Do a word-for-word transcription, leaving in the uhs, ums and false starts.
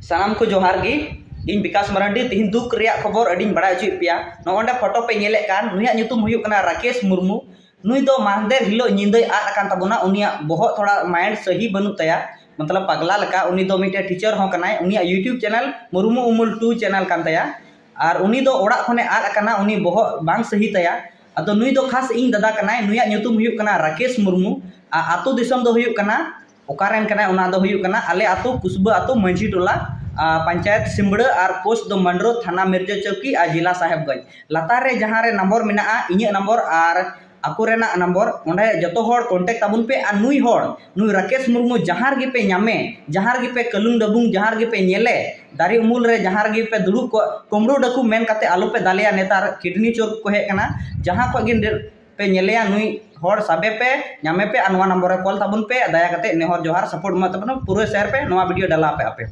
ᱥᱟᱱᱟᱢ ᱠᱚ ᱡᱚᱦᱟᱨ ᱜᱮ᱾ ᱤᱧ ᱵᱤᱠᱟᱥ ᱢᱟᱨᱟᱱᱰᱤ᱾ ᱛᱤᱦᱤᱧ ᱫᱩᱠ ᱨᱮᱭᱟᱜ ᱠᱷᱚᱵᱚᱨ ᱟᱹᱰᱤᱧ ᱵᱟᱲᱟᱭ ᱦᱚᱪᱚᱭᱮᱫ ᱯᱮᱭᱟ᱾ ᱱᱚᱜᱼᱚ ᱱᱚᱰᱮ ᱯᱷᱳᱴᱳ ᱯᱮ ᱧᱮᱞᱮᱫ ᱠᱟᱱ, ᱱᱩᱭᱟᱜ ᱧᱩᱛᱩᱢ ᱦᱩᱭᱩᱜ ᱠᱟᱱᱟ ᱨᱟᱠᱮᱥ ᱢᱩᱨᱢᱩ᱾ ᱱᱩᱭ ᱫᱚ ᱢᱟᱦᱫᱮᱨ ᱦᱤᱞᱳᱜ ᱧᱤᱫᱟᱹᱭ ᱟᱫ ᱟᱠᱟᱱ ᱛᱟᱵᱚᱱᱟ᱾ ᱩᱱᱤᱭᱟᱜ ᱵᱚᱦᱚᱜ ᱛᱷᱚᱲᱟ ᱢᱟᱭᱤᱱᱰ ᱥᱟᱹᱦᱤ ᱵᱟᱹᱱᱩᱜ ᱛᱟᱭᱟ, ᱢᱚᱛᱞᱚᱵ ᱯᱟᱜᱽᱞᱟ ᱞᱮᱠᱟ᱾ ᱩᱱᱤ ᱫᱚ ᱢᱤᱫᱴᱮᱱ ᱴᱤᱪᱟᱨ ᱦᱚᱸ ᱠᱟᱱᱟᱭ᱾ ᱩᱱᱤᱭᱟᱜ YouTube ᱪᱮᱱᱮᱞ ᱢᱩᱨᱢᱩ ᱩᱢᱩᱞ ᱴᱩ ᱪᱮᱱᱮᱞ ᱠᱟᱱ ᱛᱟᱭᱟ᱾ ᱟᱨ ᱩᱱᱤ ᱫᱚ ᱚᱲᱟᱜ ᱠᱷᱚᱱᱮ ᱟᱫ ᱟᱠᱟᱱᱟ, ᱩᱱᱤ ᱵᱚᱦᱚᱜ ᱵᱟᱝ ᱥᱟᱹᱦᱤ ᱛᱟᱭᱟ᱾ ᱟᱫᱚ ᱱᱩᱭ ᱫᱚ ᱠᱷᱟᱥ ᱤᱧ ᱫᱟᱫᱟ ᱠᱟᱱᱟᱭ᱾ ᱱᱩᱭᱟᱜ ᱧᱩᱛᱩᱢ ᱦᱩᱭᱩᱜ ᱠᱟᱱᱟ ᱨᱟᱠᱮᱥ ᱢᱩᱨᱢᱩ᱾ ᱟᱨ ᱟᱛᱳ ᱫᱤᱥᱚᱢ ᱫᱚ ᱦᱩᱭᱩᱜ ᱠᱟᱱᱟ, ᱚᱠᱟᱨᱮᱱ ᱠᱟᱱᱟᱭ, ᱚᱱᱟ ᱫᱚ ᱦᱩᱭᱩᱜ ᱠᱟᱱᱟ ᱟᱞᱮ ᱟᱛᱳ ᱠᱩᱥᱵᱟᱹ ᱟᱛᱳ ᱢᱟᱹᱡᱷᱤ ᱴᱚᱞᱟ, ᱟᱨ ᱯᱚᱧᱪᱟᱭᱮᱛ ᱥᱤᱢᱵᱲᱟᱹ, ᱟᱨ ᱯᱳᱥᱴ ᱫᱚ ᱢᱟᱱᱰᱨᱳ, ᱛᱷᱟᱱᱟ ᱢᱤᱨᱡᱟᱹ ᱪᱚᱣᱠᱤ, ᱟᱨ ᱡᱮᱞᱟ ᱥᱟᱦᱮᱵᱽᱜᱚᱸᱡᱽ᱾ ᱞᱟᱛᱟᱨ ᱨᱮ ᱡᱟᱦᱟᱸ ᱨᱮ ᱱᱟᱢᱵᱚᱨ ᱢᱮᱱᱟᱜᱼᱟ, ᱤᱧᱟᱹᱜ ᱱᱟᱢᱵᱚᱨ ᱟᱨ ᱟᱠᱚ ᱨᱮᱱᱟᱜ ᱱᱟᱢᱵᱚᱨ, ᱚᱸᱰᱮ ᱡᱚᱛᱚ ᱦᱚᱲ ᱠᱚᱱᱴᱮᱠᱴ ᱛᱟᱵᱚᱱ ᱯᱮ᱾ ᱟᱨ ᱱᱩᱭ ᱦᱚᱲ, ᱱᱩᱭ ᱨᱟᱠᱮᱥ ᱢᱩᱨᱢᱩ ᱡᱟᱦᱟᱸ ᱨᱮᱜᱮ ᱯᱮ ᱧᱟᱢᱮ, ᱡᱟᱦᱟᱸ ᱨᱮᱜᱮ ᱯᱮ ᱠᱟᱹᱞᱩᱝ ᱰᱟᱹᱵᱩᱝ, ᱡᱟᱦᱟᱸ ᱨᱮᱜᱮ ᱯᱮ ᱧᱮᱞᱮ, ᱫᱟᱨᱮ ᱩᱢᱩᱞ ᱨᱮ ᱡᱟᱦᱟᱸ ᱨᱮᱜᱮ ᱯᱮ ᱫᱩᱲᱩᱵ ᱠᱚᱜ, ᱠᱩᱢᱵᱽᱲᱩ ᱰᱟᱹᱠᱩ ᱢᱮᱱ ᱠᱟᱛᱮ ᱟᱞᱚ ᱯᱮ ᱫᱟᱞᱮᱭᱟ᱾ ᱱᱮᱛᱟᱨ ᱠᱤᱰᱱᱤ ᱪᱳᱨ ᱠᱚ ᱦᱮᱡ ᱠᱟᱱᱟ᱾ ᱡᱟᱦᱟᱸ ᱠᱷᱚᱡ ᱜᱮ ᱯᱮ ᱧᱮᱞᱮᱭᱟ, ᱱᱩᱭ ᱦᱚᱲ ᱥᱟᱵᱮ ᱯᱮ, ᱧᱟᱢᱮ ᱯᱮ, ᱟᱨ ᱱᱚᱣᱟ ᱱᱟᱢᱵᱚᱨ ᱨᱮ ᱠᱚᱞ ᱛᱟᱵᱚᱱ ᱯᱮ᱾ ᱫᱟᱭᱟ ᱠᱟᱛᱮ ᱱᱮᱦᱚᱨ ᱡᱚᱦᱟᱨ, ᱥᱟᱯᱳᱨᱴ ᱮᱢᱟ ᱛᱟᱵᱚᱱ ᱯᱮ, ᱯᱩᱨᱟᱹ ᱥᱮᱭᱟᱨ ᱯᱮ ᱱᱚᱣᱟ ᱵᱷᱤᱰᱤᱭᱳ ᱰᱟᱞᱟᱣ ᱯᱮ ᱟᱯᱮ᱾